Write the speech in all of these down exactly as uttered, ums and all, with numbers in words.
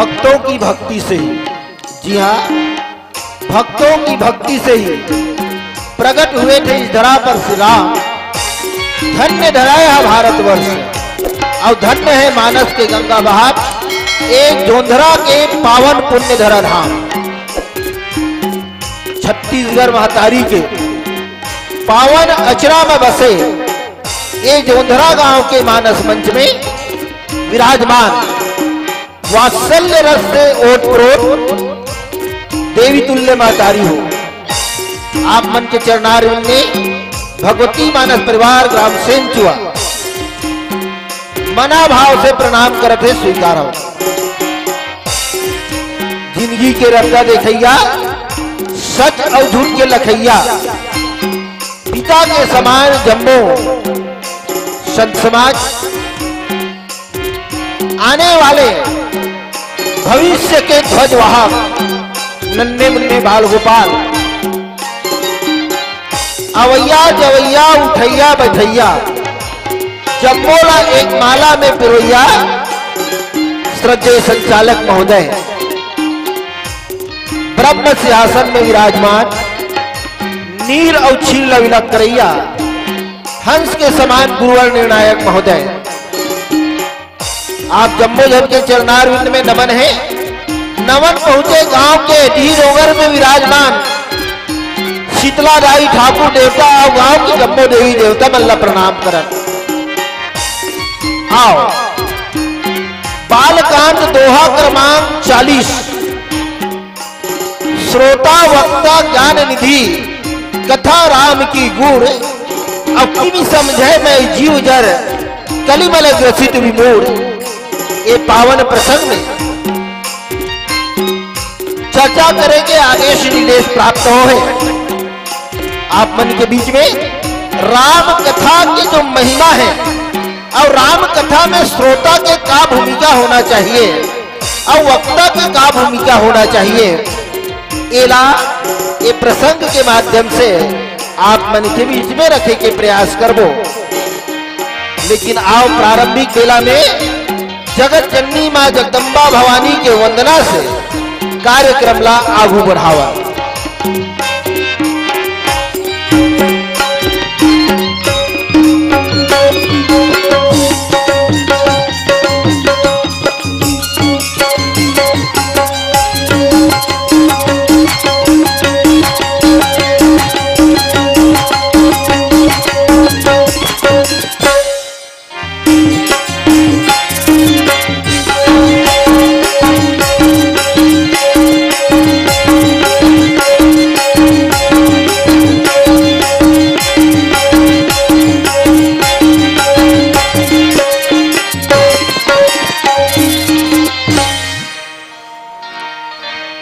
भक्तों की भक्ति से ही, जी हाँ, भक्तों की भक्ति से ही प्रकट हुए थे इस धरा पर श्री राम। धन्य धरा है भारतवर्ष और धन्य है मानस के गंगा बहाव, ए जोंधरा के पावन पुण्य धरा धाम। छत्तीसगढ़ महतारी के पावन अचरा में बसे ए जोंधरा गांव के मानस मंच में विराजमान वात्सल्य रस से ओतप्रोत देवी तुल्य महतारी हो। आप मन के चरणारविंद में भगवती मानस परिवार ग्राम सेंचुआ मना भाव से प्रणाम करत हे, स्वीकार हो। जिंदगी के रद्दा देखइया, सच अउ झूठ के लखइया, पिता के समान जम्मो संत समाज, आने वाले भविष्य के ध्वजवाहक नन्हे मुन्ने बाल गोपाल, अवैया जवैया उठैया बैठैया, जम्मो ला एक माला में पिरोइया, श्रद्धेय संचालक महोदय, ब्रह्म सिंहासन में विराजमान, नीर अउ छीर ला विलग करैया, हंस के समान गुरुवर निर्णायक महोदय, आप जम्मो झन के चरणारविंद में नमन हे। नमन पहुंचे गांव के डीह डोंगर में विराजमान शीतला दाई ठाकुर देवता अउ गांव के जम्मो देवी देवता मन ला प्रणाम करत। आओ, बालकांड दोहा क्रमांक चालीस। श्रोता वक्ता ज्ञान निधि, कथा राम की गूढ़, अब किम समझै मैं जीव जड़, कलिमल ग्रसित विमूढ़। ये पावन प्रसंग में चर्चा करे के आदेश निर्देश प्राप्त होहे। आप मन के बीच में राम कथा के जो महिमा है और राम कथा में श्रोता के का भूमिका होना चाहिए और वक्ता के का भूमिका होना चाहिए, एला ए प्रसंग के माध्यम से आप मन के बीच में रखे के प्रयास करबो। लेकिन आओ, प्रारंभिक बेला में जगत जननी माँ जगदम्बा भवानी के वंदना से कार्यक्रम ला आगू बढ़ावा।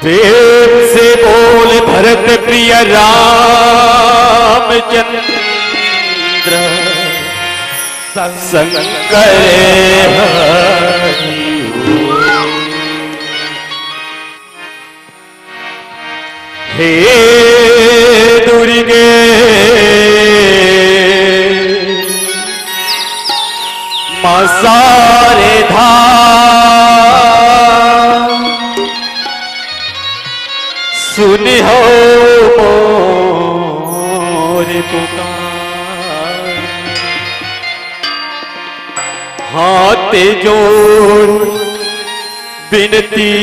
प्रेम से बोल भरत प्रिय रामचंद्र शंकर हरि। हे दुर्गे माँ शारदा, सुन हो मोर पुकार। हाथ जोड़ बिनती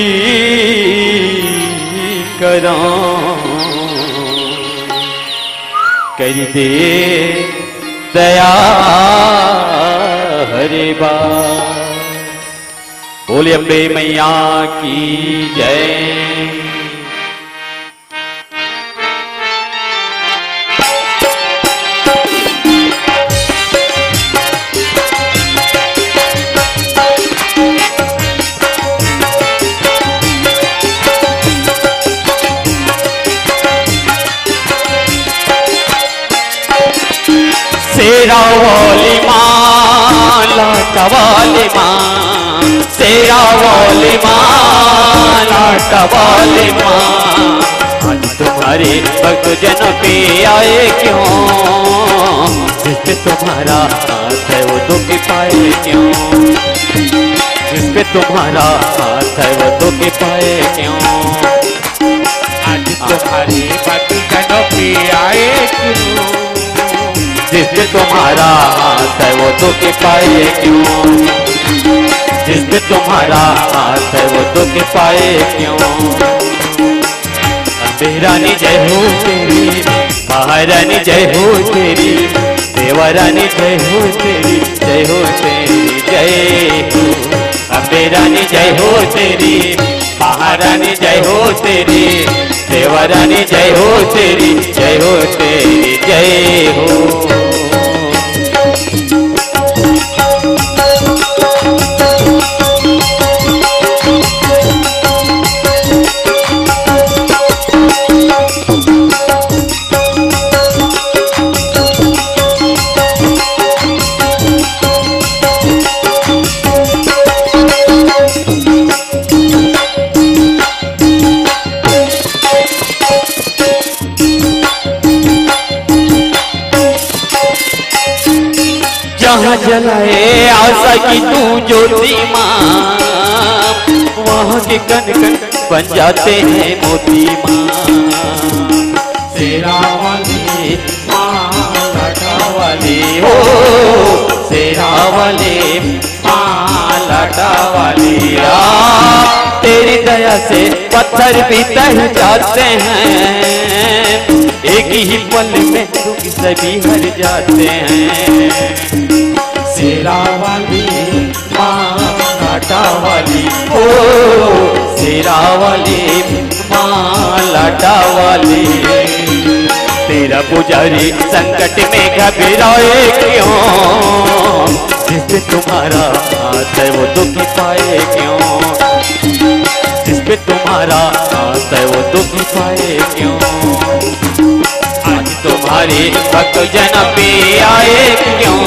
करां, करि दे दया हर बार। बोले अम्बे मैया की जय। शेरा वाली माँ, लाटा वाली माँ, शेरा वाली माँ, लाटा वाली माँ, आज तुम्हारे भक्त जन पे आए क्यों? जिस पे तुम्हारा हाथ है वो दुख पाए क्यों? जिस पे तुम्हारा हाथ है वो दुखी पाए क्यों? आज तुम्हारे भक्तजनों पे आए क्यों? जिस पे तुम्हारा हाथ है वो दुखी पाए क्यों? जिस पे तुम्हारा हाथ है वो दुखी पाए क्यों? अम्बे रानी जय हो तेरी, महारानी जय हो तेरी, देवा रानी जय हो तेरी, जय हो तेरी, जय हो। अम्बे रानी जय हो तेरी, महारानी जय हो तेरी, देवा रानी जय हो तेरी, जय हो तेरी, जय हो। जहाँ जलाए आशा की तू ज्योति माँ, वहाँ के कण कण बन जाते हैं मोती माँ। शेरा वाली माँ, लाटा वाली हो, शेरा वाली माँ, लाटा वाली आ। तेरी दया से पत्थर भी टह जाते हैं, एक ही पल में दुख सभी हर जाते हैं। शेरा वाली माँ, लाटा वाली, ओ शेरा वाली माँ, लाटा वाली। तेरा पुजारी संकट में घबराए क्यों? जिस पे तुम्हारा हाथ है वो दुखी पाए क्यों? जिस पे तुम्हारा हाथ है वो दुखी पाए क्यों? आज तुम्हारे भक्त जन पे आए क्यों?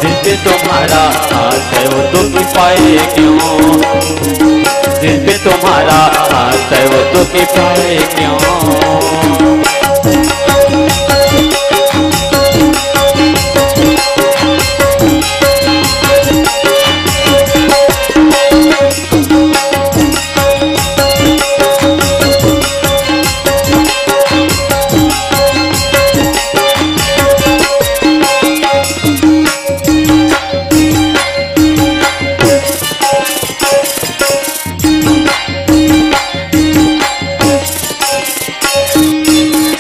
जिस पे तुम्हारा हाथ है वो दुखी पाए क्यों? जिस पे तुम्हारा हाथ है वो दुखी पाए क्यों?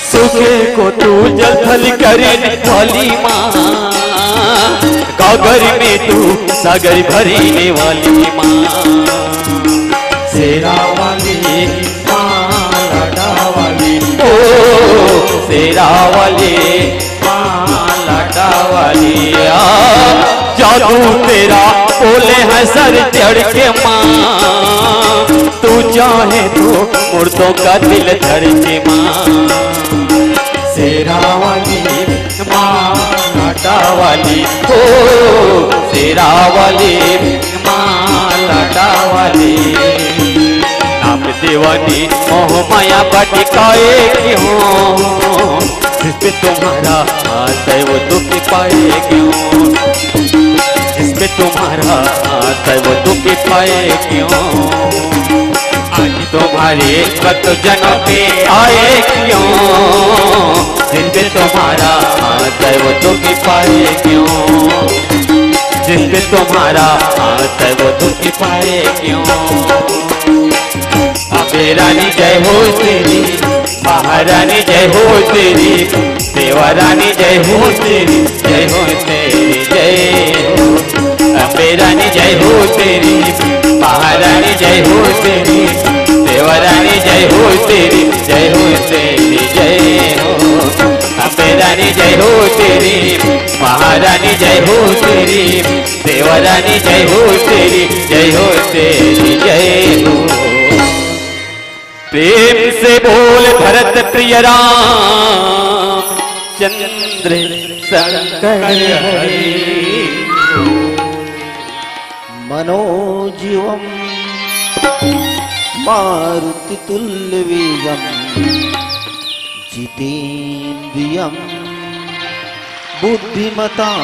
सूखे को तू जल थल करने वाली माँ, गागर में तू सागर भरने वाली माँ। शेरा वाली माँ, लाटा वाली, ओ शेरा वाली माँ, लाटा वाली आ। जादू तेरा बोले हैं सर चढ़ के माँ, तू चाहे तो मुर्दों का दिल धड़के माँ। शेरा वाली माँ, लाटा वाली, ओ शेरा वाली माँ, लाटा वाली। नाम देवा ने मोह माया बटकाए क्यों? जिस पे तुम्हारा हाथ है वो दुखी पाए क्यों? जिस पे तुम्हारा हाथ है वो दुखी पाए क्यों? आज तुम्हारे भक्त जनों पे आए क्यों? जिस पे तुम्हारा हाथ है वो दुखी पाए क्यों? जिस पे तुम्हारा हाथ है वो दुखी पाए क्यों? अम्बे रानी जय हो तेरी, महारानी जय हो तेरी, देवा रानी जय हो तेरी, जय हो तेरी, जय हो। अम्बे रानी जय हो तेरी, महारानी जय हो तेरी, देवा रानी जय हो तेरी, जय हो तेरी, जय हो। अम्बे रानी जय हो तेरी, महारानी जय हो तेरी, देवा रानी जय हो तेरी, जय हो तेरी, जय हो। प्रेम से बोल भरत प्रिय राम चंद्र शंकर हरि। मनोजवं मारुतितुल्यवेगं जितेन्द्रियं बुद्धिमतां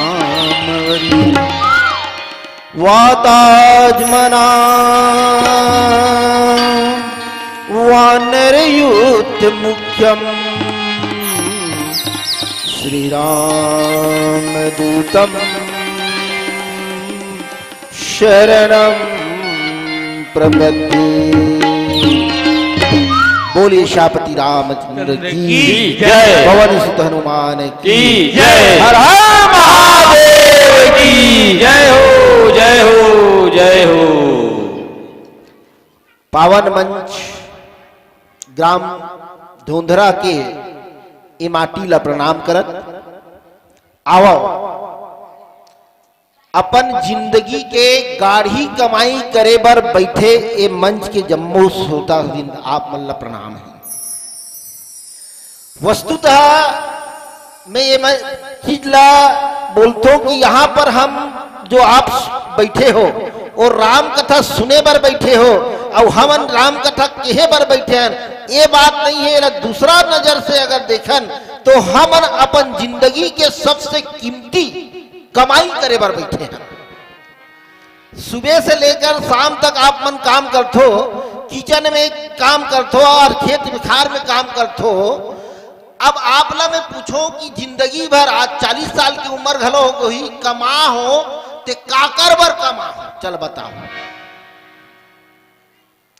वरिं। वातात्मना वानरयूथमुख्यं श्रीरामदूतं शरणं प्रपद्ये। बोलिए सियापति रामचंद्र की की जय। पवन सुत हनुमान की की जय। हर हर महादेव की जय हो, जय हो, जय हो। पावन मंच ग्राम धोंधरा के ए माटी ला प्रणाम करत आवव। अपन जिंदगी के गाढ़ी कमाई करे बर बैठे ए मंच के जम्मो श्रोतावृंद, आप मन ला प्रणाम हे। वस्तुतः मैं ये मैं चीज ला बोलथों कि यहाँ पर हम जो आप बैठे हो और राम कथा सुने बर बैठे हो और हमन राम कथा कहे बर बैठे हन, ये बात नहीं है। एला दूसरा नजर से अगर देखन तो हमन अपन जिंदगी के सबसे कीमती कमाई करे बर बैठे हन। सुबह से लेकर शाम तक आप मन काम करथो, किचन में काम करथो और खेत बिखार में काम करथो। अब आप ला मैं पूछों कि जिंदगी भर, आज चालीस साल की उम्र घलो हो गई, कमा हो ते काकर बर कमा हो? चल बताओ।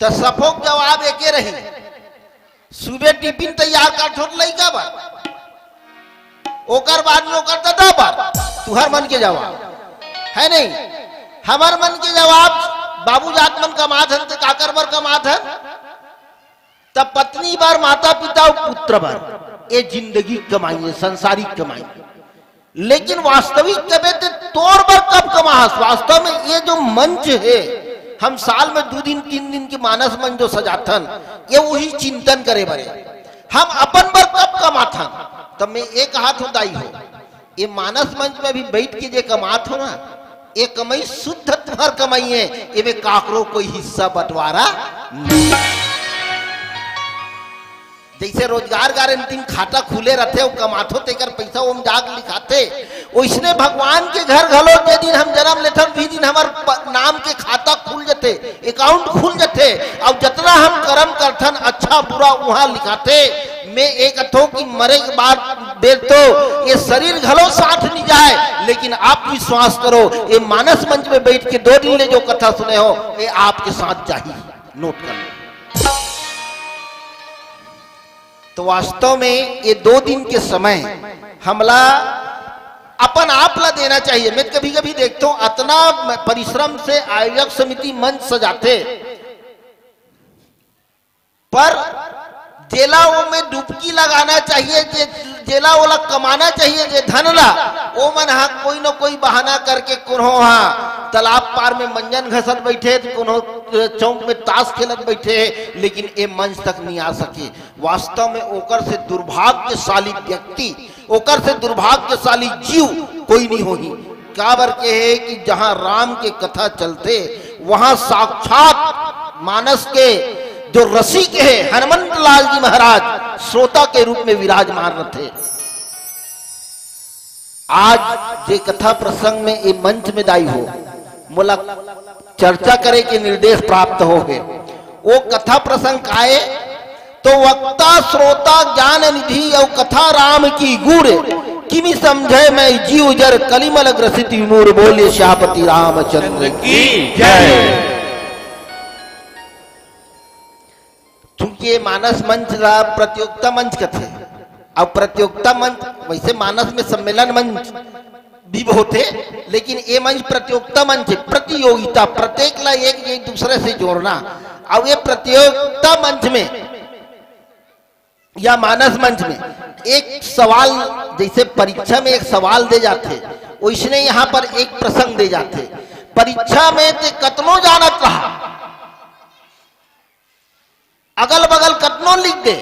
त सफोक जवाब एके रही, सुबह टिफिन तैयार करथो लइका बर, ओकर बाद में ओकर ददा बर। तुहर मन के जवाब है नहीं, हमर मन के जवाब, बाबू जात मन कमात हन ते काकर बर कमात हन? त पत्नी बर, माता पिता अउ पुत्र बर। ये जिंदगी कमाई है, संसारिक कमाई। लेकिन वास्तविक कबे ते तोर बर कब कमाहस? वास्तव में ये जो मंच है, हम साल में दू दिन तीन दिन की मानस मंच जो सजाथन, ये वही चिंतन करे बरे। हम अपन बर कब कमाथन? तब मैं ये कहा थो दाई हो, ये मानस मंच में भी बैठ के जे कमात हो ना, ये कमाई शुद्ध तुम्हार कमाई है, ये में काकरो कोई हिस्सा बंटवारा नहीं। जैसे रोजगार गारंटी में खाता खुले रहते, वो कमाथो तेकर पैसा ओम जाग लिखाते, ओइसने भगवान के घर घलो जे दिन हम जन्म लेथन, वही दिन हमर प-, नाम के खाता खुल जते, अकाउंट खुल जते, और जतना हम कर्म करथन अच्छा बुरा वहां लिखाते। मैं एक कथो कि मरे के बाद बेर तो ये शरीर घलो साथ नहीं जाए, लेकिन आप विश्वास करो, ये मानस मंच में बैठ के दो दिन ले जो कथा सुने हो, ये आपके साथ जाही। नोट कर लो। तो वास्तव में ये दो दिन के समय हमला अपन आप ला देना चाहिए। मैं कभी-कभी देखता हूँ, अतना म-, परिश्रम से आयोजक समिति मंच सजाते, पर जेला वो में डुबकी लगाना चाहिए, जे, जेला ओला कमाना चाहिए, जे धन ला, ओ मन हा कोई न कोई बहाना करके कोनो हा तालाब पार में मंजन घसत बैठे, तो कोनो चौक में ताश खेलत बैठे, लेकिन ए मंच तक नहीं आ सके। वास्तव में ओकर से दुर्भाग्यशाली व्यक्ति, ओकर से दुर्भाग्यशाली जीव कोई नहीं होही। काबर के है कि जहां राम के कथा चलथे, वहां साक्षात मानस के जो रसिक है हनुमंत लाल जी महाराज श्रोता के रूप में विराजमान रहथे। आज जे कथा प्रसंग में ये मंच में दाई हो, मोला चर्चा करे के निर्देश प्राप्त हो हे। वो कथा प्रसंग काए तो वक्ता श्रोता ज्ञान निधि और कथा राम की गुण, किमि समझे मैं जीव जड़ कलिमल ग्रसित विमूढ़। बोलिए सियापति रामचंद्र की जय। चूंकि ये मानस मंच ला प्रतियोगिता मंच कथे, अब प्रतियोगिता मंच, वैसे मानस में सम्मेलन मंच भी होथे, लेकिन ये मंच प्रतियोगिता मंच है, प्रतियोगिता, प्रत्येक ला एक, एक दूसरे से जोड़ना। अब ये प्रतियोगिता मंच में या मानस मंच में एक सवाल, जैसे परीक्षा में एक सवाल दे जाथे, वैसने यहाँ पर एक प्रसंग दे जाथे। परीक्षा में ते कतनो जानत रहा, अगल बगल कतनो लिख दे,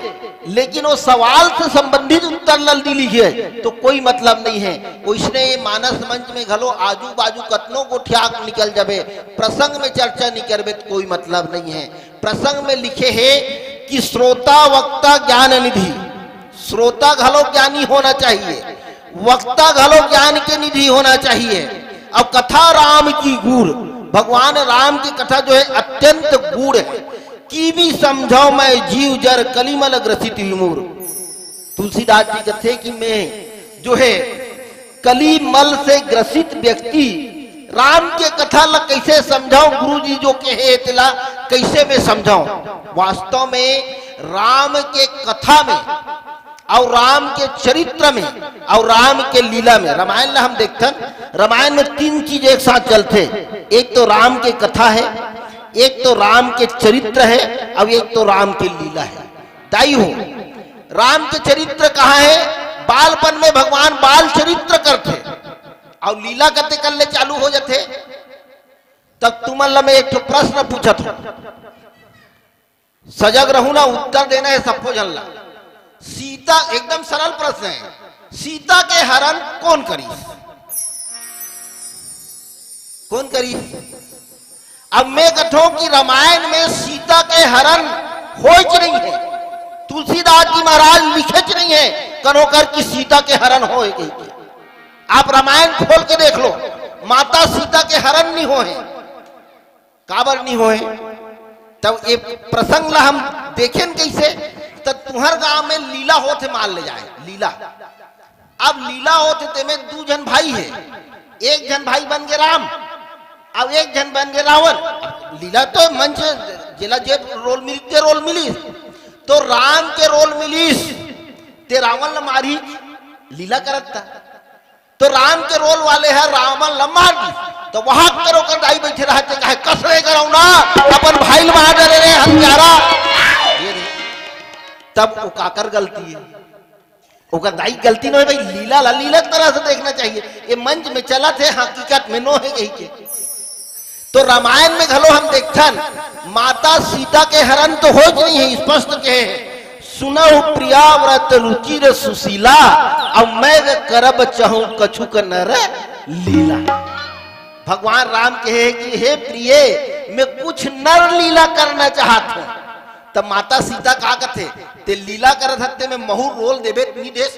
लेकिन वो सवाल से संबंधित उत्तर ल नहीं लिखे, तो कोई मतलब नहीं है। वैसने ये मानस मंच में घलो आजू बाजू कतनो गोठियाक निकल जाबे, प्रसंग में चर्चा नहीं करबे, तो कोई मतलब नहीं है। प्रसंग में लिखे है कि श्रोता वक्ता ज्ञान निधि, श्रोता घलो ज्ञानी होना चाहिए, वक्ता घलो ज्ञान के निधि होना चाहिए। अब कथा राम की गूढ़, भगवान राम की कथा जो है अत्यंत गूढ़ है। "किमि समझौं मैं जीव जर कलिमल ग्रसित विमूढ़।" तुलसीदास जी कहते कि मैं जो है कलिमल से ग्रसित व्यक्ति राम के कथा ला कैसे समझाऊं, गुरु जी जो कहे तेला कैसे मैं समझाऊं। वास्तव में राम के कथा में और राम के चरित्र में और राम के लीला में, रामायण ला हम देखथन, रामायण में तीन चीज एक साथ चलथे। एक तो राम के कथा है, एक तो राम के चरित्र है और एक तो राम के लीला है। दाई हो, राम के चरित्र कहाँ है? बालपन में भगवान बाल चरित्र करथे और लीला कते कर ले चालू हो जाथे। तब तुमन ला मैं एक ठो प्रश्न पूछत हूं, सजग रहू ना, उत्तर देना है सबको झन ला। सीता, एकदम सरल प्रश्न है, सीता के हरण कौन करिस? कौन करिस? अब मैं कथों कि रामायण में सीता के हरण होइच नहीं है, तुलसीदास जी महाराज लिखेच नहीं है कनो कर कि सीता के हरण होए कहिके। आप रामायण खोल के देख लो, माता सीता के हरण नहीं होए। काबर नहीं होए? तब ये प्रसंग ला हम देखेन कैसे? तब तुहर गांव में लीला होत हे, मान ले जाए लीला। अब लीला होत हे, तेमे दू झन भाई है, एक झन भाई बन गे राम, अब एक झन बन गे रावण। अब लीला तो मंच, जेला जे रोल मिल, ते रोल मिलिस, तो राम के रोल मिलिस, ते रावण ला मारी, लीला करत था। तो राम के रोल वाले ह रावण ला मार दी, तो वहां करो कर दाई बैठे रहते, कहे, "कस रे गरौना, अपन भाई ला मार डरे रे हत्यारा।" ये रे, तब वो काकर गलती है? ओकर दाई गलती नहीं भाई, लीला ला लीला तरह से देखना चाहिए। ये मंच में चलत हे, हकीकत में नो है कहिके। तो रामायण में घलो हम देखथन, माता सीता के हरण तो होइच नहीं है, स्पष्ट कहे है, "सुनहु प्रियाव्रत रुचिर सुशीला, अब मैं करब चहु कछुक नर लीला।" भगवान राम कहे है कि हे प्रिय, मैं कुछ नर लीला करना चाहत हूं। तब माता सीता का कहते, "ते लीला करत हत्ते में महू रोल देबे नहीं देस।"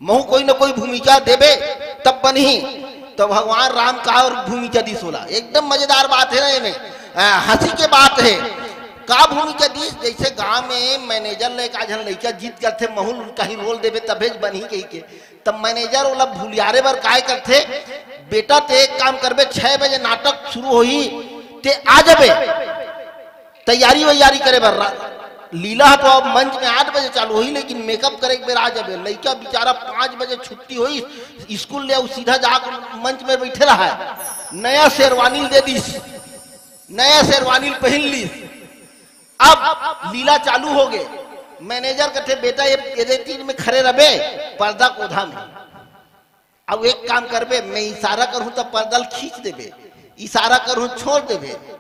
महू कोई न कोई भूमिका देबे तब बनही। तो भगवान राम का और भूमिका दिस ओला, एकदम मजेदार बात है ना, एमे, आ, हंसी के बात है। का भूमिका दिस? जैसे गांव में मैनेजर ले का झन लइका जीत करथे, महू कहीं रोल देबे तभेच बनही कहिके। तब मैनेजर ओला भूलियारे बर काय करथे, "बेटा ते एक काम करबे, छह बजे नाटक शुरू होही, ते आ जाबे।" तैयारी वैयारी करे बर रा-, लीला ह तो अब मंच में आठ बजे चालू होही, लेकिन मेकअप करे के बेर आ जाबे। लइका बेचारा पाँच बजे छुट्टी होई स्कूल ले, अउ सीधा जाके मंच में बैठे रहा है। नया शेरवानी दे दिस, नया शेरवानी पहन ली। अब लीला चालू हो गए। मैनेजर कथे, "बेटा, ये, ये तीन में खड़े रहे, पर्दा कोधा में।" अब एक काम करबे, मैं इशारा करूं त पर्दा ल खींच देबे, इशारा करूं छोड़ देबे।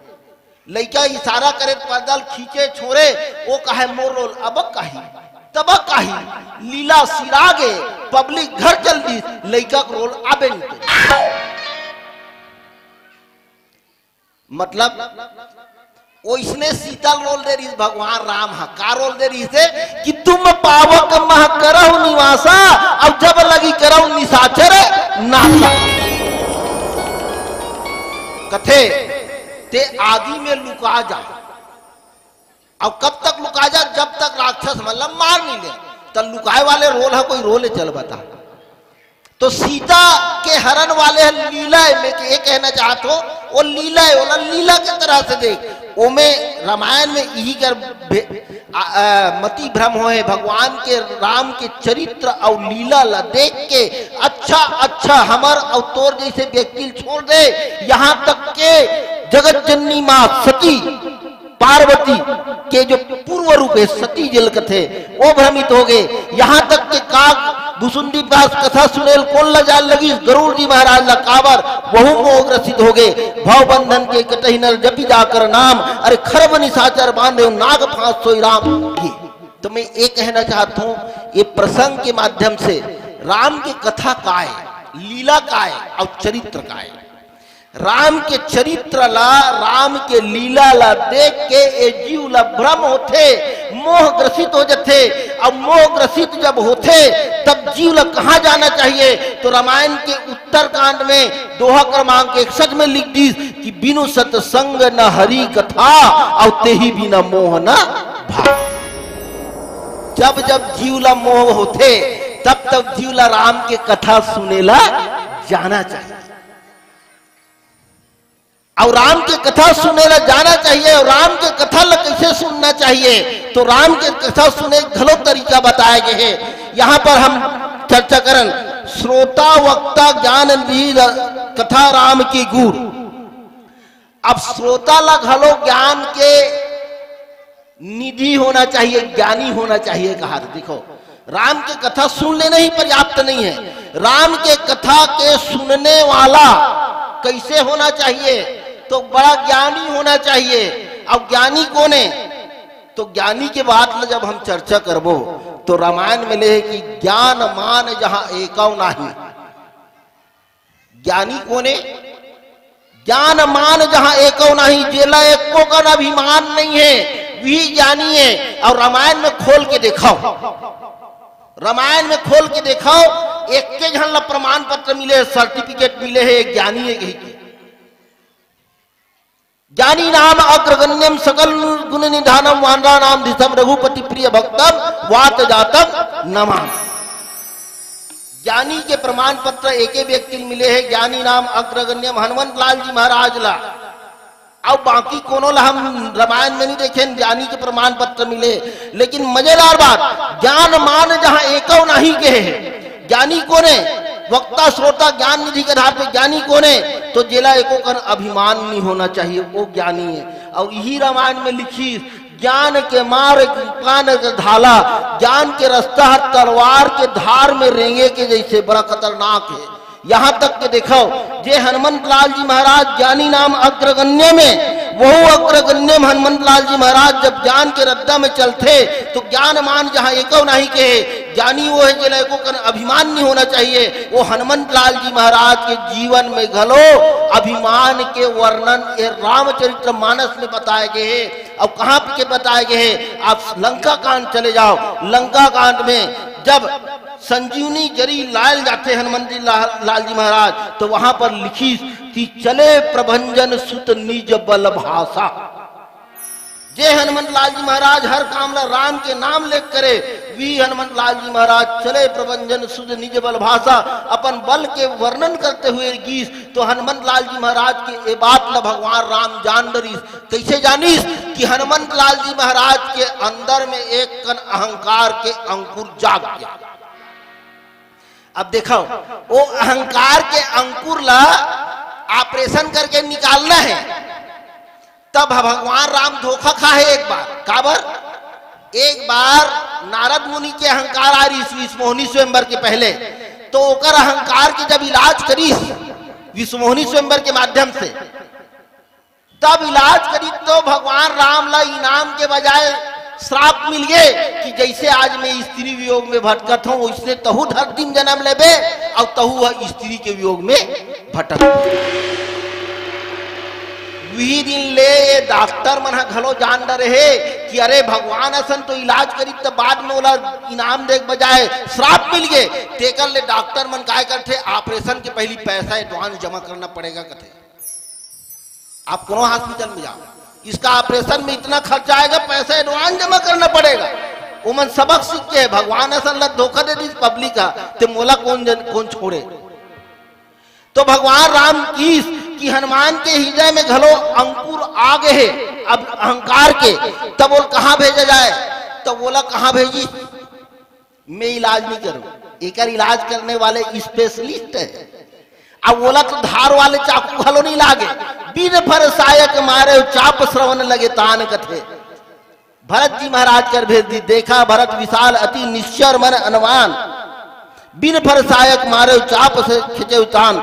लइका इशारा करे, पर्दा ल खींचे छोड़े, वो कहे मोर रोल अब काही, तब काही, लीला सिरागे, पब्लिक घर चल दी, लइका के रोल आबे नहीं करे। मतलब, ओइसने सीता ल रोल दे रहिस भगवान राम ह। का रोल दे रहिस हे कि "तुम पावक मह करहु निवासा, अब जब लगी करहु निशाचर नासा।" कथे, "ते आगी में लुका जा।" अब कब तक लुका जा? जब तक राक्षस मन ल मार नहीं ले। त लुकाए वाले रोल ह कोई रोल चल बता। तो सीता के हरण वाले ह लीला है, मैं ये कहना चाहत हो, वो लीला है, वो लीला के तरह से देख। ओमे रामायण में यही कर भे-, आ, आ, मति भ्रम होए, भगवान के राम के चरित्र और लीला ला देख के अच्छा, अच्छा हमर और तोर जैसे व्यक्ति ल छोड़ दे, यहाँ तक के जगत जननी माँ सती पार्वती के जो पूर्व रूप है सती जेल कथे, वो भ्रमित हो गए। यहाँ तक के काग भुसुंडी पास कथा सुनेल कोन ला जाल लगी, गरुड़ जी महाराज ला काबर, वहू मोह ग्रसित हो गए। भव बंधन के कटहि नर जपि जाकर नाम, अरे खरब निशाचर बांधे नाग फांस सोई राम। ये तो मैं ये कहना चाहता हूँ, ये प्रसंग के माध्यम से राम की कथा काय, लीला काय और चरित्र काय। राम के चरित्र ला, राम के लीला ला देख के ये जीव ला भ्रम होथे, मोह ग्रसित हो जाथे। अब मोह ग्रसित जब होथे, तब जीव ला कहाँ जाना चाहिए? तो रामायण के उत्तरकांड में दोहा क्रमांक इकसठ में लिख दीस कि बिनु सत्संग न हरि कथा, अउ तेहि बिना मोह न भाव। जब जब जीव ला मोह होथे, तब तब जीव ला राम के कथा सुने ला जाना चाहिए। अउ राम के कथा सुने ला जाना चाहिए। अउ राम के कथा ला कैसे सुनना चाहिए? तो राम के कथा सुने घलो तरीका बताए गए हे। यहाँ पर हम चर्चा करन, श्रोता वक्ता ज्ञान निधि र-, कथा राम की गुर। अब श्रोता ला घलो ज्ञान के निधि होना चाहिए, ज्ञानी होना चाहिए कहा। तो देखो, राम के कथा सुन लेना ही पर्याप्त नहीं है। राम के कथा के सुनने वाला कैसे होना चाहिए? तो बड़ा ज्ञानी होना चाहिए। अब ज्ञानी कौन है? तो ज्ञानी के बात में जब हम चर्चा करबो, तो रामायण में ले कि ज्ञान मान जहाँ एकौ नाही। ज्ञानी कोने? ज्ञान मान जहाँ एकौ नाही, जेला एको कन अभिमान नहीं है, वही ज्ञानी है। और रामायण में खोल के देखाओ, रामायण में खोल के देखाओ, एक के झन ला प्रमाण पत्र मिले, सर्टिफिकेट मिले है, एक ज्ञानी है कही के। ज्ञानी नाम अग्रगण्यम सकल गुण निधानम, वानरा नाम दिसम रघुपति प्रिय भक्तम, वात जातम नमाम। ज्ञानी के प्रमाण पत्र एके व्यक्ति ल मिले हे, ज्ञानी नाम अग्रगण्यम हनुमंत लाल जी महाराज ला। अब बाकी कोनो ला हम रामायण में नहीं देखेन, ज्ञानी के प्रमाण पत्र मिले। लेकिन मजेदार बात, ज्ञान मान जहाँ एकौ नाही के हे, ज्ञानी कोने? वक्ता श्रोता ज्ञान निधि के आधार पे ज्ञानी कोने? तो जेला एको कन अभिमान नहीं होना चाहिए, वो ज्ञानी है। और यही रामायण में लिखी, ज्ञान के मार्ग पान के ढाला, ज्ञान के रास्ता हर तलवार के धार में रेंगे के जैसे बड़ा खतरनाक है। यहाँ तक के देखो, जे हनुमंत लाल जी महाराज ज्ञानी नाम अग्रगण्य में, वो अग्रगण्य में हनुमंत लाल जी महाराज जब ज्ञान के रद्दा में चलथे, तो ज्ञान मान जहाँ एकौ नाही के हे, ज्ञानी वो है जेला एको कन अभिमान नहीं होना चाहिए। वो हनुमंत लाल जी महाराज के जीवन में घलो अभिमान के वर्णन ये रामचरित्र मानस में बताए गए हैं। अब कहाँ के बताए गए हैं? आप लंका कांड चले जाओ। लंका कांड में जब संजीवनी जरी लायल जाथे हनुमंत जी ला-, लाल जी महाराज, तो वहां पर लिखिस कि चले प्रभंजन सुत निज बल भाषा। जे हनुमंत लाल जी महाराज हर काम ला राम के नाम लेके करे, वी हनुमंत लाल जी महाराज चले प्रभंजन सुत निज बल भाषा, अपन बल के वर्णन करते हुए गीस। तो हनुमंत लाल जी महाराज के ए बात ला भगवान राम जान डरिस। कैसे जानिस? कि हनुमंत लाल जी महाराज के अंदर में एक कन अहंकार के अंकुर जाग गया। अब देखो, वो अहंकार के अंकुर ला ऑपरेशन करके निकालना है। तब भगवान राम धोखा खा है एक बार। काबर? एक बार नारद मुनि के अहंकार आ रही विश्वमोहिनी स्वयंवर के पहले, तो ओकर अहंकार के जब इलाज करिस विश्वमोहिनी स्वयंवर के माध्यम से, तब इलाज करी तो भगवान राम ला इनाम के बजाय श्राप मिल गए कि जैसे आज मैं स्त्री वियोग में भटकत हूँ, वैसे तहू धरती में जन्म लेबे और तहू ह स्त्री के वियोग में भटक। वही दिन ले ये डॉक्टर मन ह घलो जान डरे हे कि अरे भगवान असन तो इलाज करी तो बाद में ओला इनाम दे के बजाय श्राप मिल गए। तेकर ले डॉक्टर मन काय करथे, ऑपरेशन के पहली पैसा एडवांस जमा करना पड़ेगा कथे। आप कोनो हॉस्पिटल में जाओ, इसका ऑपरेशन में इतना खर्चा आएगा, पैसा एडवांस जमा करना पड़ेगा। ओमन सबक सीख के भगवान असन ला धोखा दे दी पब्लिक का, ते मोला कौन जन, कौन छोड़े। तो भगवान राम कीस कि हनुमान के हृदय में घलो अंकुर आ गए हे अब अहंकार के, तब बोल कहाँ भेजा जाए? तब बोला कहाँ भेजी? मैं इलाज नहीं करूं, एकर इलाज करने वाले स्पेशलिस्ट है। अब ओला तो धार वाले चाकू घलो नहीं लागे। बिन फरसायक मारे चाप श्रवण लगे तान कथे। भरत जी महाराज कर भेज दी, देखा भरत विशाल अति निश्चर मन अनवान, बिन फरसायक मारे चाप से खिंचे तान।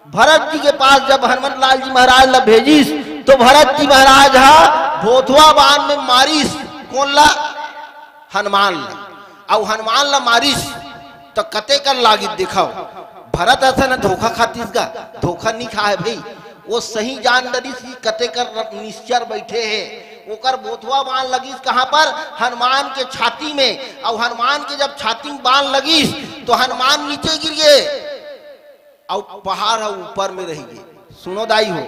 भरत जी के पास जब हनुमंत लाल जी महाराज ला भेजिस, तो भरत जी महाराज हा भोथवा बाण में मारिस। कौन ला? हनुमान ला। अउ हनुमान ला मारिस, तो कते कर लागिस देखाओ। भरत असन धोखा खातिस गा? धोखा नहीं खा है भाई, वो सही जान डरिस कि कते कर निश्चर बैठे हे। ओकर बोथवा बाण लगिस कहाँ पर? हनुमान के छाती में। अउ हनुमान के जब छाती में बाण लगिस तो हनुमान नीचे गिर गे, अउ पहाड़ ह ऊपर में रहि गे। सुनो दाई हो,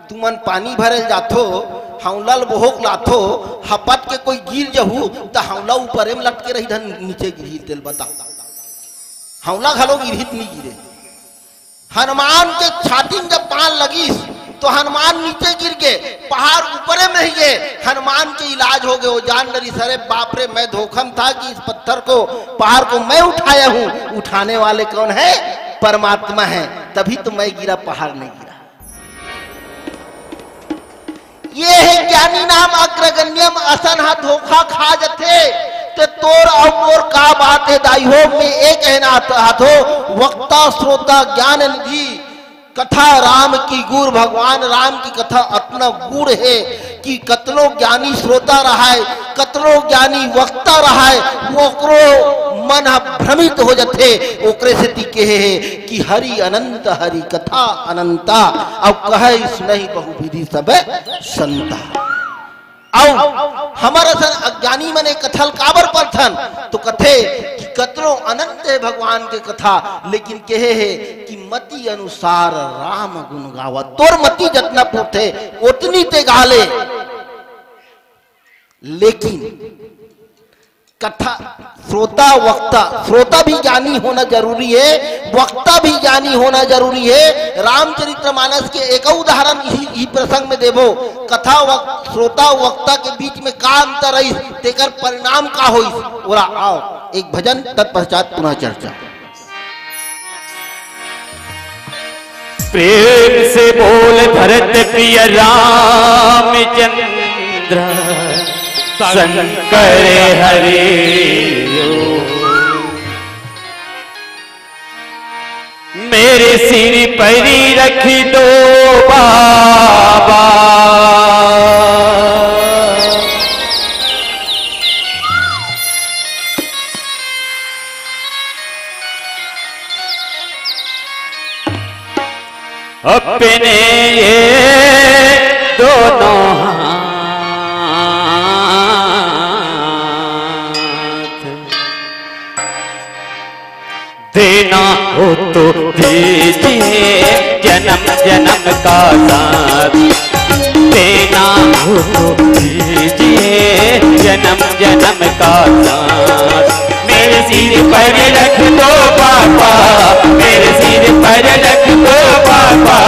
तुमन पानी भरे ल जाथो, हौला ल बोहोक लाथो, हपट के कोई गिर जहू त हौला ऊपरे में लटके रही, धन नीचे गिरही तेल बता। हौला घलो गिरही त नी गिरे। हनुमान के छाती में जब बाण लगिस तो हनुमान नीचे गिर गे, पहाड़ ऊपरे में रहि गे। हनुमान के इलाज हो गे। वो जान डरिस, अरे बाप रे, मैं धोखा में था कि इस पत्थर को, पहाड़ को मैं उठाया हूँ, उठाने वाले कौन है? परमात्मा है। तभी तो मैं गिरा, पहाड़ नहीं गिरा। ये हे ज्ञानी नाम अग्रगण्यम। असन ह धोखा खा जथे, ते तोर अउ मोर का बात हे दाई हो। मैं ए कहना चाहत हो, वक्ता श्रोता ज्ञान निधि, कथा राम की गूढ़, भगवान राम की कथा अतना गूढ़ हे कि कतनो ज्ञानी श्रोता रहाय, कतनो ज्ञानी वक्ता रहाय, ओकरो मन ह भ्रमित हो जथे। ओकरे सेती केहे हे कि हरि अनंत, हरि कथा अनंता, अउ कहै सुनहि बहुविधि सब संता। अउ हमर असन अज्ञानी मन ए कथा ल काबर परथन, तो कथे कि कतनो अनंत हे भगवान के कथा, लेकिन केहे हे कि मति अनुसार राम गुण गावा। तोर मति जतना पुरथे, ओतनी ते गा ले, लेकिन कथा श्रोता वक्ता, श्रोता भी ज्ञानी होना जरूरी हे, वक्ता भी ज्ञानी होना जरूरी हे। रामचरितमानस के एक उदाहरण इही, इही प्रसंग में देबो। कथा वक-, श्रोता वक्ता के बीच में का अंतर रहिस, तेकर परिणाम का होइस, ओला आओ एक भजन, तत्पश्चात पुनः चर्चा। प्रेम से बोल भरत प्रिय रामचंद्र शंकर हरि। मेरे सिर पर रख दो बाबा। अपने ये दोनों हाथ, देना हो तो दीजिए जन्म जन्म का साथ, देना हो तो दीजिए जन्म जन्म का साथ। मेरे सिर पर रख दो बाबा, मेरे सिर पर रख दो बाबा,